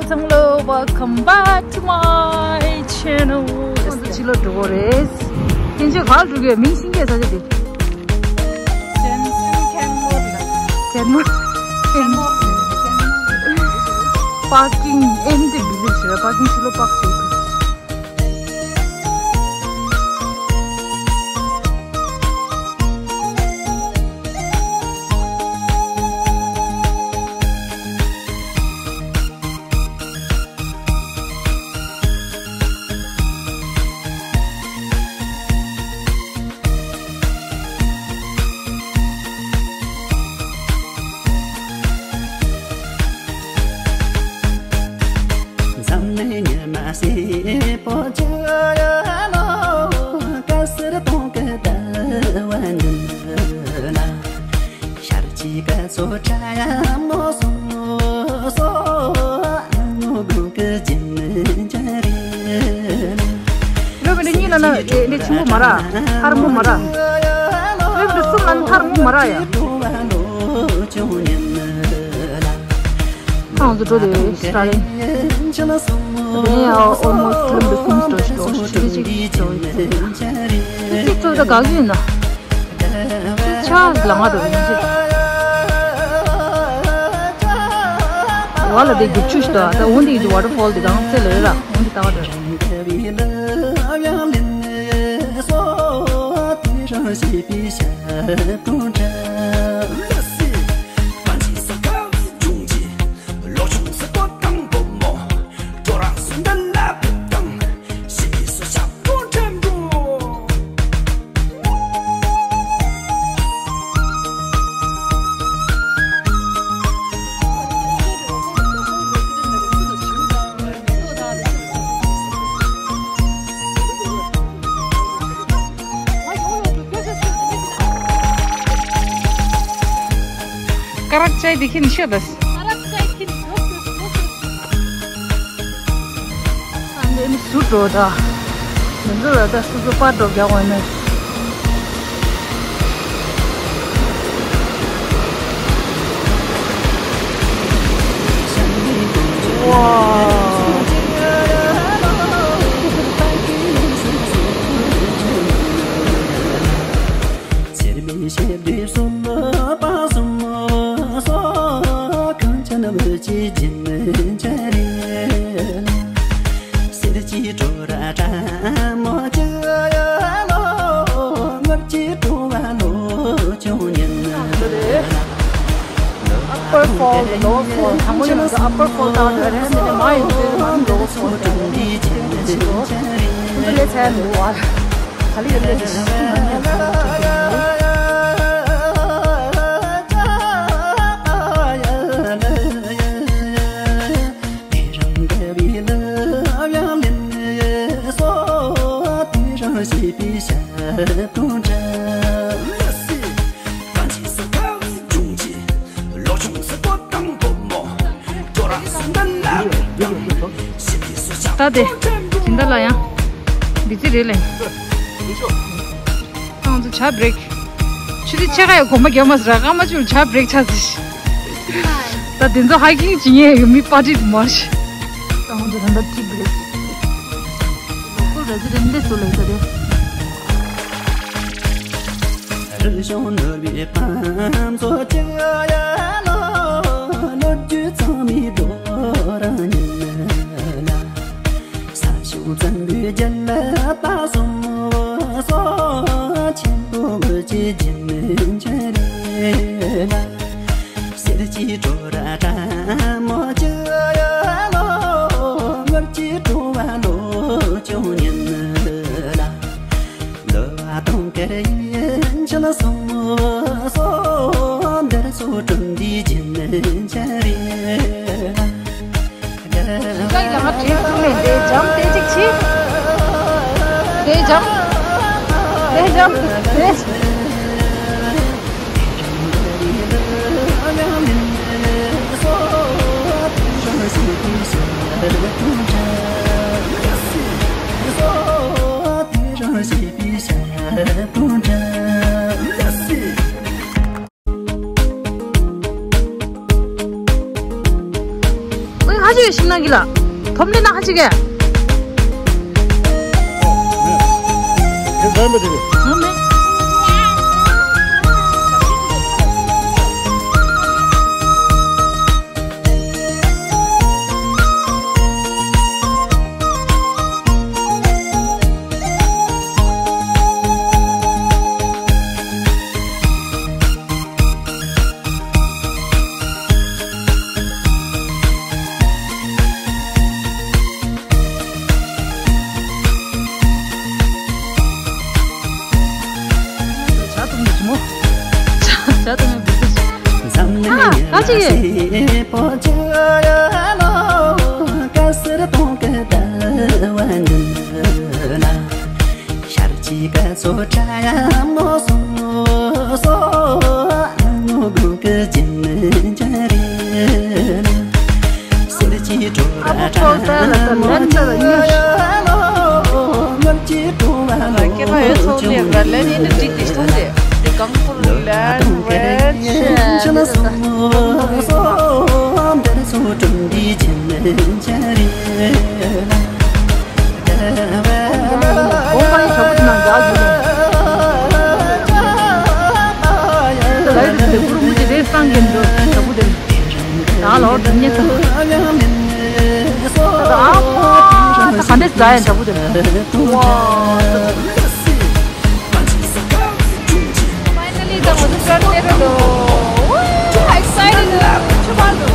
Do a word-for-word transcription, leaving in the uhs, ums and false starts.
ཚང་མ་ལོ། Welcome back to my channel. ང་ཚོ་ཕྱི་ལོགས་འགྲོ་གི་རེད། ཁྱེད་ཚོས་ག་ལ་འགྲོ་གི་ཡོད། མིང་ཤེས་ཀྱི་ས་ཆ་དེ། Jensen Canmore ལ། Canmore། Canmore། Parking ཨེ་ནི་དེ་བི་ཛི་ཊི་བྱེད་ར། པར་ཀིང་ཕྱི་ལོགས་པར་ཀིང་བྱེད། འཛམ་གླིང་ཉི་མ་སེར་པོ་ཆགས་ཡ་ལོ། དཀར་སེར་སྟོང་གི་ཟླ་བ་འདི་ལ། ཤར་གྱི་སྐར་ཚོགས་ཕྲ་ཡ་མོ་སོ་སོ། ཨ་ནུ་གུང་གི་ཇི་མི་འཇའ་རེད། ལོ་བི་འདི་གཉིས་ལ་ན་ཨེ་འདི་ཆེན་པོ་མ་ར། ཐར་མོ་མ་ར། ལོ་བི་འདི་གསུམ་ལ་ན་ཐར་མོ་མ་ར་ཡ། ཁོང་ཚོ་འགྲོ་དེ་ཤ་རེད། དེ་ནས་ཡང་ཨོལ་མོ་སི་ཀི་ལོ་མི་ཊར་གསུམ་འགྲོ་ཞིག་འགྲོ་ཞིག་ཆུ་ཚོད་གཅིག་འགྲོ་ཡིན། གཅིག་ཚོད་ད་དགའ་གི་ཡིན་ན། ཆ་ལ་ང་འགྲོ་ཡིན་ཅིག་འོ་ལ་དེ་རྒྱུག་ཆུ་ཞིག་འདུག་ད་འོ་འདི་གི་ཝ་ཊར་ཕོལ་དེ་གང་ཚད་ལ་རེད་ལ། འོ་འདི་ལྟ་བ་འགྲོ། ཀ་རག་ཅའི་དེ་ཁྱེར་ནས་ཤོད་དང་། ཀ་རག་ཅའི་ཁྱེར་ནས་ཤོད། ཨ་ནི་ཟུར་འགྲོ་ད། མི་འགྲོ་ལ་ད་སོ་སོ་པར་འགྲོ་རྒྱག་འོང་ནས། ཚེར་མའི་ཞལ་འདྲའི་སོ་ལོ་པ་སོ་མོ་སོ། གངས་ཅན་བོད་ཀྱི་རྒྱན་ཆ་རེད། གསེར་གྱི་བྲོ་ར་ཀྲ་མོ་ཅིག་ཡ་ལོ། དངུལ་གྱི་བྲོ་བ་ལོ་ཆུང་ཉིན། Upper Fall, Lower Fall དང་པོ་ཡིན་ན་Upper Fall ལྟ་བ་འདྲ་རེད། དེ་ནས་མ་ཡིན་དུས་དེ་མ་ཡིན་Lower Fall ལྟ་བ་འདི་ལས་ཚད་མི་འདུག་བ། ག་ལེར་ཡོད་ལེ། ད་དེ་སྦྱིན་བདག་ལ་ཡང་བི་ཛི་རེད་ལེ། ང་ཚོ་ཇ་བྷི་རེག་ཆུ་ཚོད་ཕྱེད་ཀ་ཡང་གོམ་པ་རྒྱག་མ་ཟེར། སྐར་མ་བཅུ་ཇ་བྷི་རེག་ཆགས་ཟེར། ད་དེ་ཚོ་ཧའི་ཀིང་བྱེད་མཁན་ཡོད་མི་པར་ཊི་དུ་མ་ཤི། ད་ང་ཚོ་ད་ལྟ་ཊི་བྷི་རེག་ལོ་ཀལ་རེ་སི་ཌེན་ཊི་ཚོ་ལ་ཡིན་ས་རེད། རི་གཞུང་ནོར་བུའི་པང་མཚོ་ཅིག་ཡ་ལོ། ལོ་རྒྱུས་ཚང་མའི་རྡོ་རིང་ཉིད་ལ། ས་ཞིང་བཙན་པོའི་རྒྱལ་པ་སོ་སོ། ཆེན་པོ་བོད་ཀྱི་རྒྱུན་ཆད་རེད་ལ། གསེར་གྱི་བྲོ་ར་ཀྲ་མོ་ཅིག་ཡ་ལོ། དངུལ་གྱི་བྲོ་བ་ལོ་ཆུང་ཉིད་ལ། ལོ་བ་སྟོང་དཀར་ཡིན་ཕྱིར་སོ་སོ། འདིར་ཚོ་གྲོང་འདིའི་རྒྱུན་ཆད་རེད་ལ། ཞིང་ཁ་ཡང་བྲིས་ཐུབ་མེད་དེ་འཇམ་དེ་གཅིག་ཕྱིས། དེ་འཇམ། དེ་འཇམ། དེ། ཨོ་ཧ་ཅི་ ཤིང་ནགས་ཀྱི་ལ། ཐོབ་ནས་ན་ཧ་ཅིག་གས། དེ་ཟམ་པ་དེ་རེད། ངོ་མ། ཇ་བཏུང་ནས་ཞིམ་མོ། ཇ་ཇ་བཏུང་ནས་འབུ་ཚ་ཞིམ། ཨ་ད་ཅི་ཡིན། Finally, the water truck there though. Woo! Excited. Chubalu.